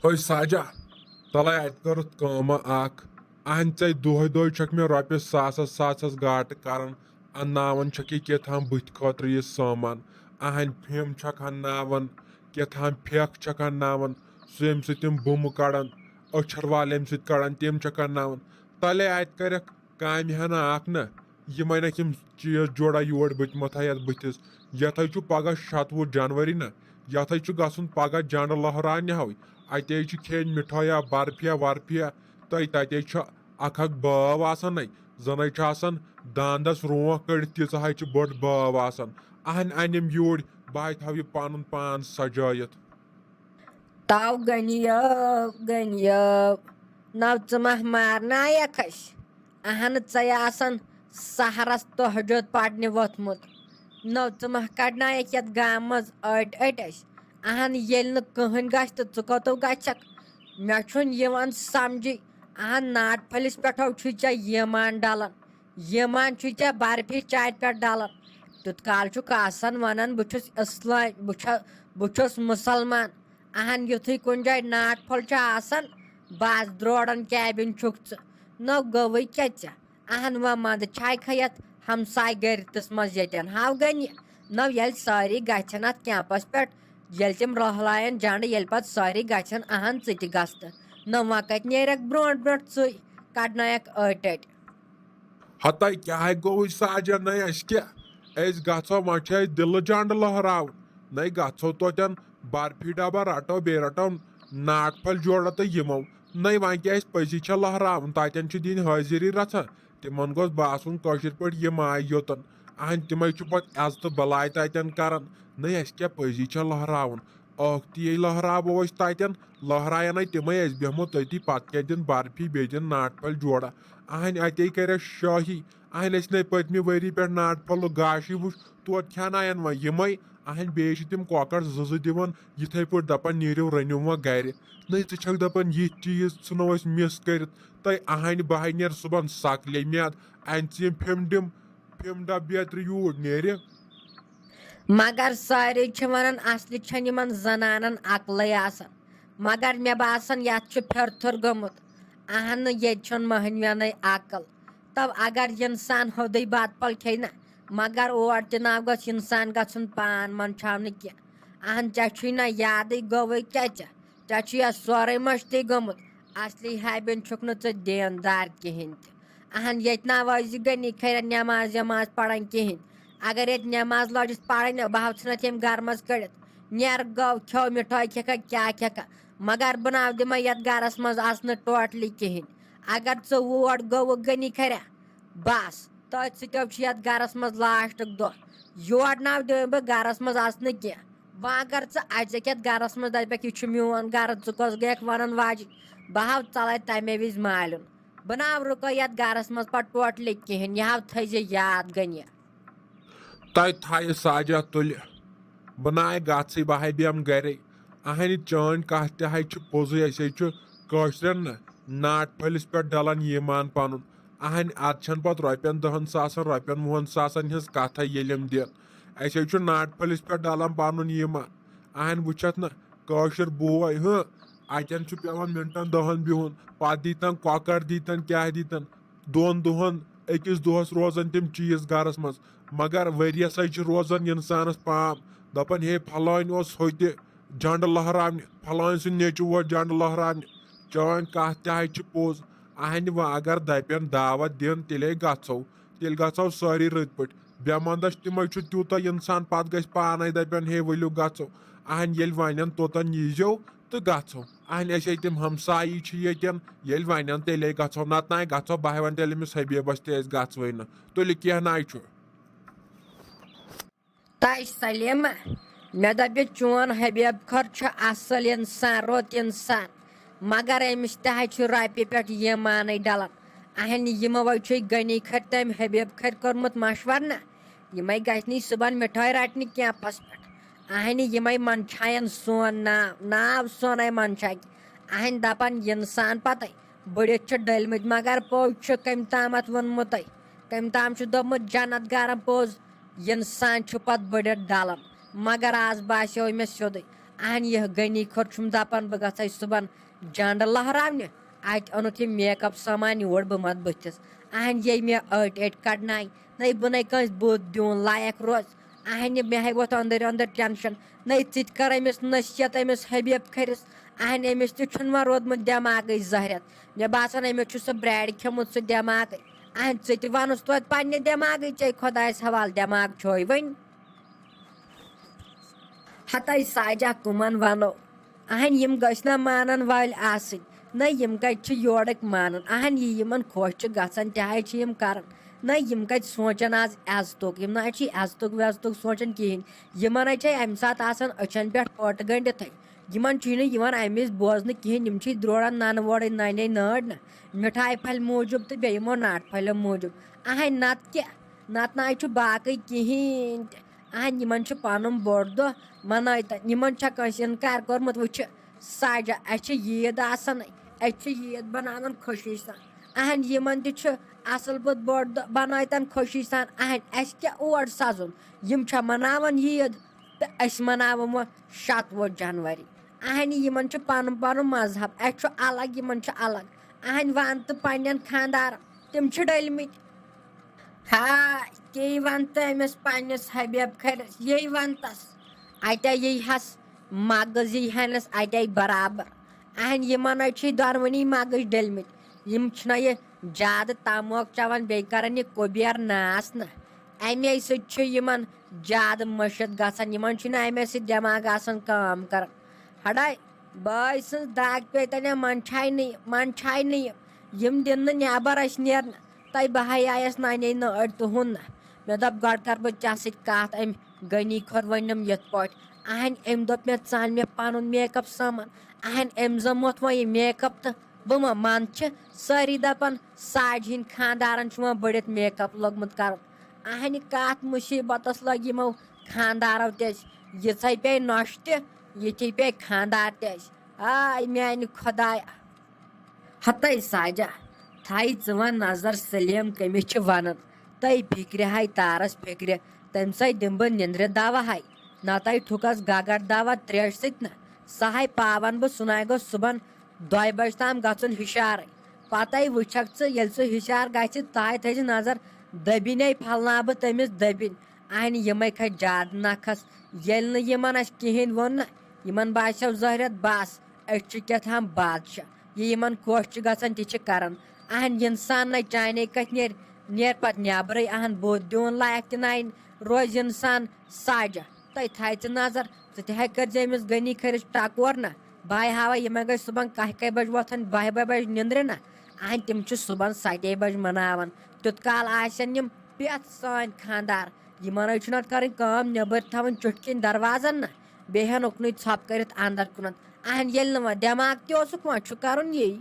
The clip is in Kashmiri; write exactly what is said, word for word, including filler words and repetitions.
ہے ساجا، تلے اتہِ کٔرٕتھ کٲمہ اکھ۔ اہن ژے دۄہے دۄہے چھکھ مےٚ رۄپیس ساسس ساسس گاٹہٕ کران۔ انناوان چھکھ یہِ کیٛاہ تام بٕتھِ خٲطرٕ یہِ سامان۔ اہن پھِم چھکھ انناوان، کیٛاہ تام پھیکھ چھکھ انناوان، سُہ ییٚمہِ سۭتۍ تِم بُمہٕ کڑان، أچھر والہِ ییٚمہِ سۭتۍ کڑان، تِم چھکھ انناوان۔ تلے اتہِ کرکھ کامہِ ہنا اکھ نہ، یِمے نہ یِم چیٖز جوڑا یور بہٕ تہِ متھا یتھ بٕتھِس۔ یتھے چھُ پگاہ شتوُہ جنوری نہ، یتھے چھُ گژھُن پگاہ جنڈٕ لہراونہِ ہوے۔ اتے چھِ کھیٚنۍ مِٹھٲیا برفیا ورفیا، تہٕ تتے چھُ اکھ اکھ بٲو آسان نَے، زَنَے چھُ آسان داندَس رونٛکھ کٔڑِتھ، تیٖژاہ ہَے چھِ بٔڑ بٲو آسان۔ اہن اَنِم یوٗرۍ، بہٕ ہَے تھاوٕ یہِ پَنُن پان سجٲیِتھ۔ تو غنیو، غنیو، نو ژٕ مہ مارنایکھ اَسہِ۔ اہن ژے آسان سحرس تہجد پرنہِ ووٚتھمُت۔ نو ژٕ مہ کڑنایکھ یتھ گامہٕ منٛز أٹۍ أٹۍ اَسہِ۔ اہن ییٚلہِ نہٕ کٕہٕنۍ گژھِ تہٕ ژٕ کوٚتو گژھکھ؟ مےٚ چھُنہٕ یِوان سمجھے۔ اہن ناٹہٕ پھٔلِس پٮ۪ٹھو چھُے ژےٚ ییٖمان ڈلان، ییٖمان چھُے ژےٚ برفی چایہِ پٮ۪ٹھ ڈلان۔ تیُتھ کال چھُکھ آسان ونان، بہٕ چھُس اسلام، بہٕ چھَ-، بہٕ چھُس مُسلمان۔ اہن یُتھُے کُنہِ جایہِ ناٹہٕ پھوٚل چھُ آسان، بس درورن کیبن چھُکھ ژٕ۔ نو گوٚوٕے کیٛاہ ژےٚ؟ اہن وۄنۍ منٛدٕ چھاے کھے یتھ ہمساے گرتس منٛز ییٚتٮ۪ن ہاو گنہِ۔ نو ییٚلہِ سٲری گژھن اتھ کیمپس پٮ۪ٹھ، ییٚلہِ تِم رہلایَن جنڈٕ، ییٚلہِ پتہٕ سٲری گژھن، اہن ژٕ تہِ گژھ تہٕ۔ نہ وۄنۍ کتہِ نیرکھ برونٛٹھ برونٛٹھ ژٕے، کڑنایکھ أٹۍ أٹۍ۔ ہتاے کیٛاہ گوٚوُے ساجن؟ نَے اَسہِ کیٛاہ؟ أسۍ گژھو، وۄنۍ چھُ اَسہِ دِلہٕ جنڈٕ لہراوُن۔ نَے گژھو توتٮ۪ن برفی ڈبہ رٹو، بیٚیہِ رٹو ناٹہٕ پھٔلۍ جوڑہ تہٕ یِمو۔ نَے وۄنۍ کیٛاہ اَسہِ پٔزی چھےٚ لہراوُن؟ تتٮ۪ن چھِ دِنۍ حٲضری رژھا۔ تِمن گوٚژھ باسُن کٲشِر پٲٹھۍ یِم آے یوٚتن۔ اہن تِمے چھِ پتہٕ عزتہٕ بلاے تتٮ۪ن کران۔ نَے اَسہِ کیٛاہ پٔزی چھےٚ لہراوُن؟ ٲختی ییٚلہِ لہراوو أسۍ تتٮ۪ن، لہرایَن اَتہِ تِمے، أسۍ بیٚہمو تٔتی، پتہٕ کیٛاہ دِن برفی، بیٚیہِ دِن ناٹہٕ پھٔلۍ جوڑہ۔ اہنہِ اتے کرٮ۪س شٲہی۔ اہنہِ ٲسۍ نے پٔتمہِ ؤری پٮ۪ٹھ ناٹہٕ پھوٚلُک گاشٕے وُچھ، توتہِ کھٮ۪ناون وۄنۍ یِمے۔ اہنہِ بیٚیہِ چھِ تِم کۄکر زٕ زٕ دِوان، یِتھے پٲٹھۍ دپان، "نیٖرِو رٔنِو وۄنۍ گرِ۔" نٔے ژٕ چھکھ دپان یِتھۍ چیٖز ژھٕنو أسۍ مِس کٔرِتھ۔ تہٕ اہنہِ بہٕ ہاے نیر صُبحن سکلے میاد، انہِ ژٕ یِم پھِم ڈِم، پھِم ڈبہٕ بیترِ یوٗرۍ نیرِ۔ مگر سٲری چھِ ونان، اصلی چھنہٕ یِمن زنانن عقلٕے آسان۔ مگر مےٚ باسان، یتھ چھُ پھِرتھُر گوٚمُت۔ اہنہٕ، ییٚتہِ چھُنہٕ مٔہنوٮ۪نٕے عقل۔ تو اگر انسان ہوٚدُے بتہٕ پھوٚل کھیٚیہِ نہ، مگر اور تہِ نہ گوٚژھ انسان گژھُن پان منٛدچھاونہٕ کینٛہہ۔ اہن، ژےٚ چھُے نہ یادٕے، گوٚوٕے کیٛاہ ژےٚ؟ ژےٚ چھُ یتھ سورُے مٔشتٕے گوٚمُت۔ اصلی ہیبن چھُکھ نہٕ ژٕ دیندار کِہینۍ تہِ۔ اہن، ییٚتہِ نہ وٲزِ غنی خیرن نٮ۪ماز وٮ۪ماز پران کِہینۍ۔ اگر ییٚتہِ نٮ۪ماز لٲجِس پرٕنۍ، بہٕ ہاو ژھٕنتھ ییٚمۍ گرٕ منٛز کٔڑِتھ۔ نیر گٲو، کھیو مِٹھٲے کھیٚکھا، کیٛاہ کھیٚکھا، مگر بہٕ ناو دِمے یتھ گرس منٛز اژنہٕ ٹوٹلی کِہینۍ۔ اگر ژٕ ووٹ گوٚوُکھ غنی خیرا، بس، تٔتھۍ سۭتۍ چھُ یتھ گرس منٛز لاسٹُک دۄہ۔ یور ناو دِمے بہٕ گرس منٛز اژنہٕ کینٛہہ۔ وۄنۍ اگر ژٕ اژکھ یتھ گرس منٛز، دپکھ، "یہِ چھُ میون گرٕ، ژٕ کۄس گٔیکھ ونان واجہِ؟" بہٕ ہاو ژلے تمے وِزِ مالیُن۔ بہٕ ناو رُکے یتھ گرس منٛز پتہٕ ٹوٹلی کِہینۍ۔ یہِ ہاو تھٲیزِ یاد، غنی۔ تۄہہِ تھایہِ ساجہ تُلہِ۔ بہٕ ناے گژھٕے، بہٕ ہاے بیٚہمہٕ گرے۔ اہنہِ چٲنۍ کتھ تہِ ہاے چھِ پوٚزُے، أسۍ ہے چھُ کٲشرٮ۪ن نہ ناٹہٕ پھٔلِس پٮ۪ٹھ ڈلان ایمان پنُن۔ اہنہِ اتھ چھنہٕ پتہٕ رۄپین دہن ساسن، رۄپین وُہن ساسن ہٕنٛز کتھے ییٚلہِ یِم دِن۔ اَسہِ ہے چھُ ناٹہٕ پھٔلِس پٮ۪ٹھ ڈلان پنُن ایمان۔ اہنہِ وٕچھتھ نہ کٲشُر بوے، ہہ، اتٮ۪ن چھُ پٮ۪وان منٹن دہن بِہُن، پتہٕ دیٖتن کۄکر، دیٖتن کیٛاہ دیٖتن۔ دۄن دۄہن، أکِس دۄہس روزان تِم چیٖز گرس منٛز، مگر ؤریس حظ چھِ روزان انسانس پام، دپان، "ہے، پھلٲنۍ اوس ہوٚتہِ جنڈٕ لہراونہِ، پھلٲنۍ سُنٛد نیٚچو اوس جنڈٕ لہراونہِ۔" چٲنۍ کتھ تہِ حظ چھِ پوٚز۔ اہنہِ وۄنۍ اگر دپن دعوت دِن، تیٚلے گژھو، تیٚلہِ گژھو سٲری رٕتۍ پٲٹھۍ۔ بے مندس تِمے چھُ تیوٗتاہ انسان، پتہٕ گژھِ پانے دپن، "ہے، ؤلِو گژھو۔" اہنہِ ییٚلہِ ونن، توٚتن ییٖزیو۔ تہٕ گژھو۔ اہنہِ، أسۍ ہے تِم ہمسایی چھِ ییٚتٮ۪ن، ییٚلہِ ونن، تیٚلے گژھو، نتہٕ ناے گژھو، بہٕ ہے ونہٕ تیٚلہِ أمِس حبیبس تہِ، أسۍ گژھوٕے نہٕ۔ تُلہِ، کینٛہہ ناے چھُ۔ تاج سلیمہ، مےٚ دپہِ، چون حبیب خٲر چھُ اصل انسان، رُت انسان، مگر أمِس تہِ حظ چھُ رۄپیہِ پٮ۪ٹھ ایمانٕے ڈلان۔ اہنہِ، یِمو حظ چھُے غنی خٲر تٔمۍ حبیب خٲر کوٚرمُت مشورٕ نہ، یِمے گژھِ نہٕ صُبحن مِٹھٲے رٹنہِ کیمپس پٮ۪ٹھ۔ اہنہِ، یِمے منٛدچھاین سون ناو، ناو سونَے منٛدچھاکہِ۔ اہنہِ دپان انسان پتے، بٔڑِتھ چھِ ڈٔلمٕتۍ، مگر پوٚز چھُ کٔمۍ تامتھ ووٚنمُتَے۔ کٔمۍ تام چھُ دوٚپمُت، جنت گرم پوٚز، انسان چھُ پتہٕ بٔڑِتھ ڈلان۔ مگر آز باسیو مےٚ سیوٚدُے، اہن یہِ غنی کھۄر چھُم دَپان بہٕ گژھٕ صُبحن جنڈٕ لہراونہِ۔ اَتہِ اوٚنُتھ یہِ میک اپ سامان یور بہٕ مت بٕتھِس۔ اہن ییٚلہِ مےٚ أٹۍ أٹۍ کڑناے، نَے بہٕ نَے کٲنٛسہِ بُتھ دیُن لایق روز۔ اہن مےٚ ہے ووت أنٛدٕرۍ أنٛدٕرۍ ٹینشن۔ نَے ژٕ تہِ کر أمِس نصیحت أمِس حبیب کھٔرِس۔ اہن أمِس تہِ چھُنہٕ وۄنۍ روٗدمُت دٮ۪ماغٕے زہرٮ۪تھ۔ مےٚ باسان أمِس چھُ سُہ برٛیڈ کھیوٚمُت سُہ دٮ۪ماغٕے۔ اہن ژٕ تہِ وَنُس توتہِ پننہِ دٮ۪ماغٕے، ژے خۄدایَس حوالہٕ دٮ۪ماغ چھوے وۄنۍ۔ ہتاے ساجہ کُمن ونو؟ اہن یِم گٔژھۍ نہ مانن وٲلۍ آسٕنۍ۔ نہ یِم کتہِ چھِ یورٕکۍ مانان؟ اہن یہِ یِمن خۄش چھُ گژھان تہِ حظ چھِ یِم کران۔ نہ یِم کتہِ سونٛچن آز عزتُک؟ یِم نہ حظ چھِ عزتُک وٮ۪زتُک سونٛچان کِہینۍ۔ یِمن حظ چھِ امہِ ساتہٕ آسان أچھن پٮ۪ٹھ پٔٹ گٔنڈِتھٕے۔ یِمن چھُے نہٕ یِوان امہِ وِزِ بوزنہٕ کِہینۍ۔ یِم چھِ دروران ننہٕ وورٕے ننے نٲر نہ، مِٹھایہِ پھلہِ موٗجوٗب تہٕ بیٚیہِ یِمو ناٹہٕ پھلیو موٗجوٗب۔ اہن نتہٕ کیٛاہ؟ نتہٕ نہ حظ چھُ باقٕے کِہینۍ تہِ۔ اہن یِمن چھُ پنُن بوٚڑ دۄہ منٲوتن۔ یِمن چھا کٲنٛسہِ انکار کوٚرمُت؟ وٕچھِ ساجہ، اسہِ چھِ عیٖد آسان، أسۍ چھِ عیٖد بناوان خوشی سان۔ اہن یِمن تہِ چھُ اصل پٲٹھۍ بوٚڑ دۄہ بنٲوتن خوشی سان۔ اہن اسہِ کیٛاہ اور سزُن؟ یِم چھا مناوان عیٖد تہٕ أسۍ مناوان وۄنۍ شَتوُہ جنوری۔ اہن یِمن چھُ پنُن پنُن مذہب، اسہِ چھُ الگ، یِمن چھُ الگ۔ اہن ون تہٕ پننٮ۪ن خاندارن، تِم چھِ ڈٔلۍ مٕتۍ۔ ہا، تی ون تہٕ أمِس پننِس حبیب کھرِس، یی ون تس۔ اتیا یی ہس مغز، یی ہنس اتیا برابر۔ اہن یِمن حظ چھِ دۄنوٕنی مغز ڈٔلۍ مٕتۍ۔ یِم چھِنہ یہِ زیادٕ تموک چٮ۪وان، بیٚیہِ کران یہِ کُبیر ناس نہ۔ امے سۭتۍ چھُ یِمن زیادٕ مٔشِتھ گژھان۔ یِمن چھُنہٕ امے سۭتۍ دٮ۪ماغ آسان کٲم کران۔ ہڑے بٲے سٕنٛز دگ پیٚیہِ تَنہِ منٛدچھاے نہٕ، منٛدچھاے نہٕ یِم۔ یِم دِن نہٕ نٮ۪بر اَسہِ نیرنہٕ۔ تۄہہِ بہٕ ہَے آیَس نانے نٲرۍ تُہُنٛد نہ۔ مےٚ دوٚپ، گۄڈٕ کَرٕ بہٕ ژےٚ سۭتۍ کَتھ۔ أمۍ غنی کھۄر ؤنِم یِتھ پٲٹھۍ۔ اَہَنۍ أمۍ دوٚپ مےٚ، "ژَل مےٚ پَنُن میک اپ سامان۔" اَہَنۍ أمۍ زَن موتھ وۄنۍ یہِ میک اپ تہٕ بہٕ ما منٛدچھِ؟ سٲری دَپَن، ساجہِ ہِنٛدۍ خانٛدارَن چھُ وۄنۍ بٔڑِتھ میک اپ لوٚگمُت کَرُن۔ اَہَنہِ کَتھ مُصیٖبتَس لٔگۍ یِمو خانٛدارو تہِ اَسہِ۔ یِژھَے پیٚیہِ نۄشہِ تہِ، یِتھی پیٚیہِ خانٛدار تہِ اَسہِ۔ آے میٛانہِ خۄدایا۔ ہتے ساجہ، تھایہِ ژٕ وۄنۍ نظر سلیم کٔمِس چھِ ونان۔ تٔے فکرِ ہاے تارس فکرِ، تٔمۍ سۭتۍ دِمہٕ بہٕ نِندرِ دوا ہاے۔ نتہٕ ٹھُکس گگر دوا تریشہِ سۭتۍ نہ۔ سُہ ہاے پاون بہٕ، سُہ ناے گوٚژھ صُبحن دۄیہِ بجہِ تام گژھُن ہُشارے۔ پتے وٕچھکھ ژٕ، ییٚلہِ سُہ ہُشار گژھِ، تہے تھٲیزِ نظر، دٔبِنے پھلناو بہٕ تٔمِس دٔبِنۍ۔ اہنہِ یِمے کھٔتۍ زیادٕ نکھس۔ ییٚلہِ نہٕ یِمن اسہِ کِہینۍ ووٚن نہ، یِمن باسیو ظٲہرت بس، أسۍ چھِ کیٛاہ تام بادشاہ۔ یہِ یِمن خۄش چھُ گژھان، تہِ چھِ کران۔ اہن اِنسان نَے چانے کتھِ نیرِ، نیرِ پتہٕ نیبرٕے۔ اہن بُتھ دیُن لایق تہِ نَے روزِ اِنسان۔ ساجہ، تۄہہِ تھایہِ ژٕ نظر، ژٕ تہِ ہے کٔرزِ أمِس غنی کھٔرِس ٹکور نہ۔ بہٕ ہاوے یِمے گٔے صُبحن کاہہِ کاہہِ بجہِ وۄتھان، باہہِ باہہِ بجہِ نِندرِ نہ۔ اہن تِم چھِ صُبحن ستے بجہِ مناوان۔ تیُت کال آسن یِم پٮ۪تھ سٲنۍ خانٛدار۔ یِمن حظ چھُ نتہٕ کرٕنۍ کٲم، نیبر تھاوٕنۍ چُٹھۍ کِنۍ دروازن نہ، بیٚیہِ ہن اُکنُے ژھۄپہٕ کٔرِتھ اندر کُنتھ۔ اہن ییٚلہِ نہٕ وۄنۍ دٮ۪ماغ تہِ اوسُکھ، وۄنۍ چھُ کرُن یی۔